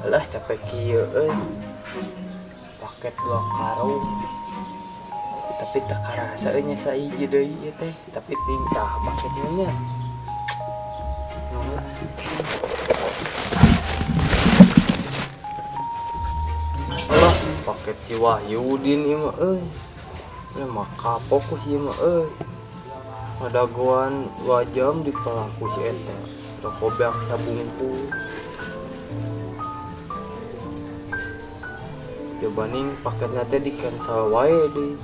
Alah capek kieu euy. Paket 2 karung. Tapi teu karasa euy nya sahiji deui ieu teh, tapi ting saha paketna nya. Alah, paket si Wahyudin ieu mah euy. Ieu mah kapok ku si ieu mah euy. Ngadagoan 2 jam dipelaku si eta. Rokok beak sabungkus. Jabaning paketna teh di cancel wae deui.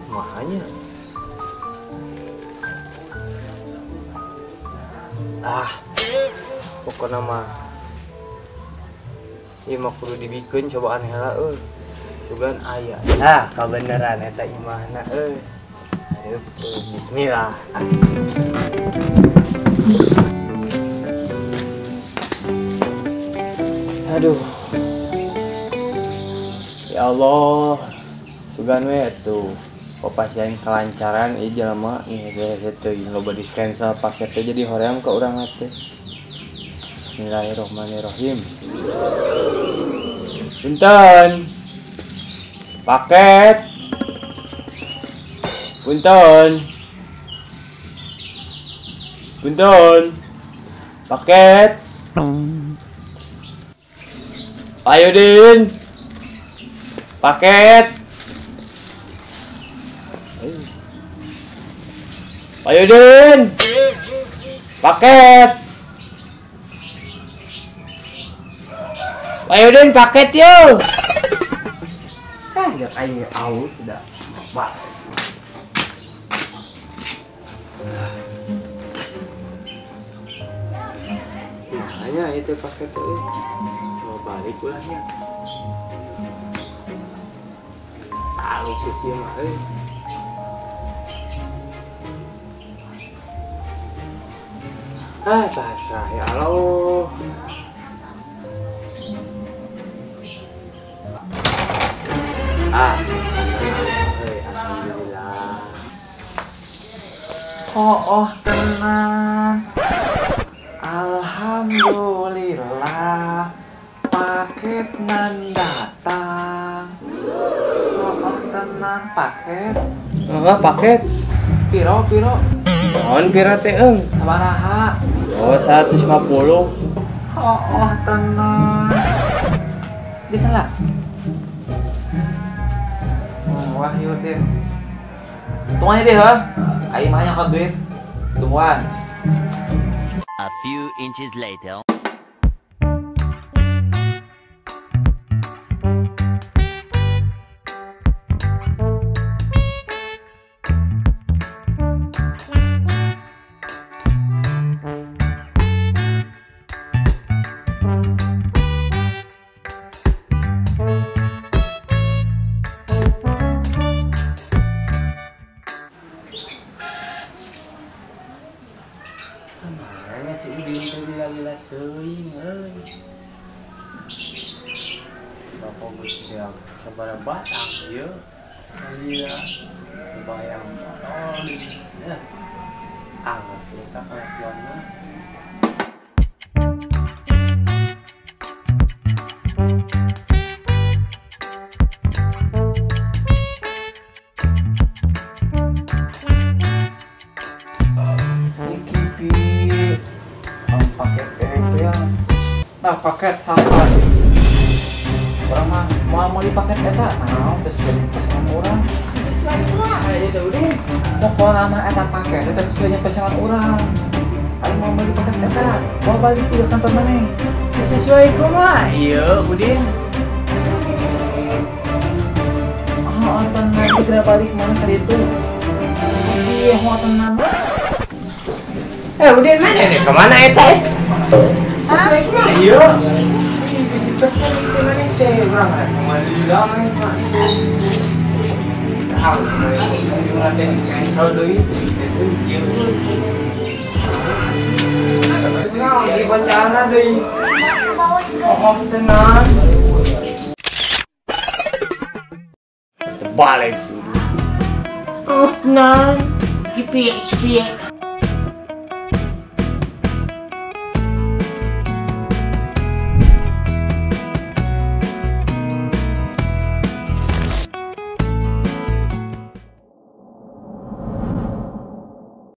Mahanya. Ah, pokokna mah ieu mah kudu dibikeun cobaan heula euy. Sugan aya. Nah, kabeneran eta imahna euy. Ayo bismillah. Aduh. Ya Allah, sugan we atuh. Papasian kelancaran ieu jelema ieu teh loba di cancel paketnya jadi hoream ka urang teh. Bismillahirrahmanirrahim. Punten. Paket. Punten. Punten. Paket. Ayo Din. Paket. Ayo Din. Paket. Ayo Din paket yo. Ah, jak aing out udah. Pak. Makanya itu paket euy. Mau balik ulahnya. Tahu sih mah euy. Ah, pasrah ya Allah. Ah, alhamdulillah. Oh, tenang. Alhamdulillah, paket nan datang. Oh, tenang paket. Oh, paket. Piro, piro. Naon piro teh eung? Sabaraha? Oh, 150. Oh, tenang. Dikala. Wahyudin. Tungguan deh, ha? Aing mah nyokot duit. Tungguan. A few inches later. Kamana si Udin teh lila-lila teuing euy. Rokok geus beak sabaraha batang ieu. Salila kebayang tolol. Nah, anggap si eta kalakuan mah. Nah, paket apa? Orang mah mau beli paket eta, naon teh sesuai pesanan urang. Sesuai kumaha eta Udin? Pokona mah eta paket eta sesuai pesanan urang. Aing mau beli paket eta, mau balik ke kantor maneh. Sesuai kumaha ieu Udin? Oh, tenang geura balik mana ka ditu. Ieu ho tenang. Eh, Udin mana nih? Kemana eta? Sesuai kumaha ieu? Geus dipesan teh maneh teh urang sama lila maneh mah. Tahu maneh teh cancel deui ieu. Naon dibacana deui. Oh, tenang. Terbalik. Oh, tenang. Piye piye.